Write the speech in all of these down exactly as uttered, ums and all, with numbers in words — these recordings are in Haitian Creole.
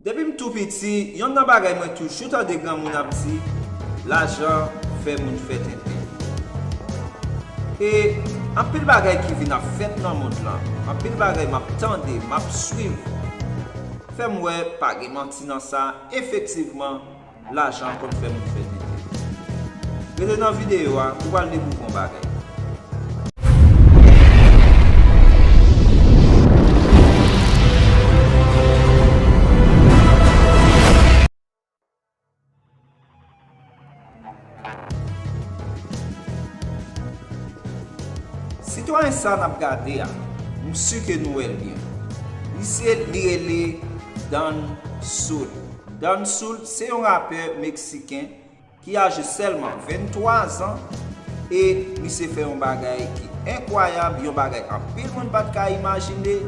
Depi m tou piti, yonn nan bagay mwen toujou tande granmoun ap di, lajan fè moun fè tenten. E anpil bagay ki vin ap fèt nan mond lan, anpil bagay m ap tande, m ap swiv, fè m wè pa gen manti nan sa, efektivman, lajan konn fè moun fè tenten. Rete nan videyo a, ou pral dekouvri yon bagay. Sitwayen sa n ap gade a, m si ke nou wè l byen. Misye, li rele Don Sul. Don Sul se yon rapè meksiken ki aje sèlman venntwa zan e misye fè yon bagay ki enkwayab, yon bagay anpil moun pa t ka imajine,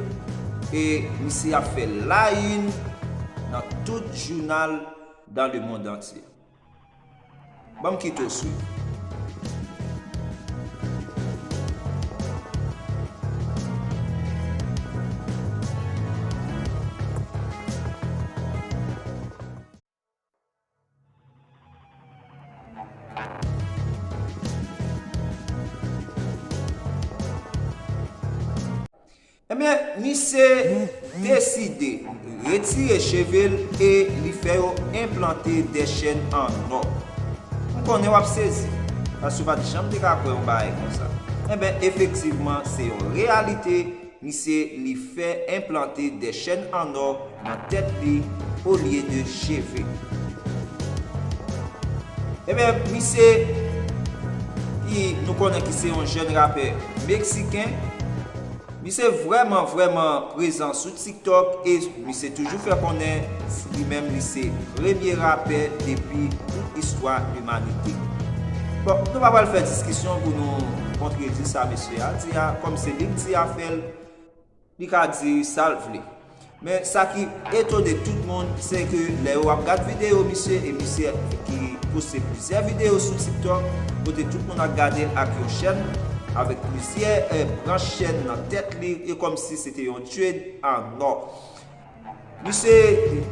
e misye ap fè la une nan tout jounal dans le monde entier. Ban m kite w swiv. Ebyen, misye deside retire cheve l e li fè yo enplante de chèn an nò. M konnen w ap sezi, paske w pa t janm te ka kwè yon bagay konsa. Ebyen, efektivman, se yon reyalite. Misye, li fè enplante de chèn an nò nan tèt li olye de cheve. Ebyen, misye, ki nou konnen ki se yon jèn rapè meksiken, misye vrèman, vrèman prezan sou TikTok e misye toujou fè konnen li menm li se premye rapè depi tout istwa limanite. Bon, nou pa pral fè diskisyon pou nou kontredi sa mesye a di a, kòm se li k di a fè l, li ka di sa l vle. Men sa ki etone tout moun, se ke lè yo ap gad videyo misye, e misye ki poste plizyè videyo sou TikTok, kote tout moun ap gade l ak yon chèn, avèk plizyè, eh, branch chèn nan tèt li, e kòmsi se te yon chèn an nò. Misye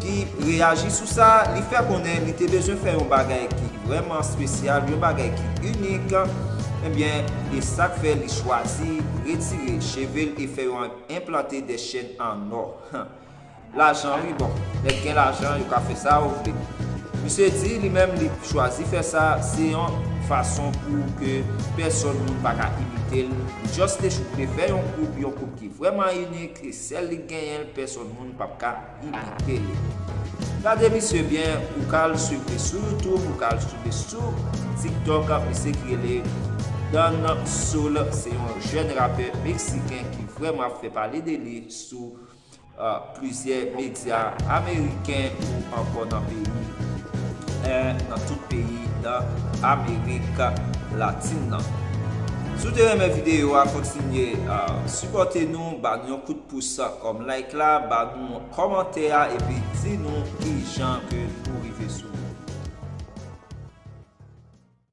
ki reyaji sou sa, li fè konnen li te bezwen fè yon bagay ki vrèman espesyal, yon bagay ki inik. Ebyen, e sa k fè li chwazi retire cheve l e fè yon enplante de chèn an nò. Lajan, wi, bon, nèg gen lajan, yo ka fè sa yo vle. Misye di li menm li chwazi fè sa, se yon fason pou ke pèsòn moun pa ka imite l. Li just te vle fè yon koup, yon koup ki vrèman inik, e sèl li genyen l, pèsòn moun p ap ka imite l. Gade misye byen, ou ka al swiv li sou YouTube, ou ka al swiv li sou TikTok, misye ki rele Don Sul, se yon jèn rapè meksiken ki vrèman ap fè pale de li sou, ah, plizyè medya ameriken ou ankò nan peyi, eh, nan tout peyi nan Amerik Latin nan. Si w te renmen videyo a, kontinye, ah, sipòte nou, ba nou yon kout pous kòm like la, ba nou kòmantè a, epi di nou kijan ke nou rive sou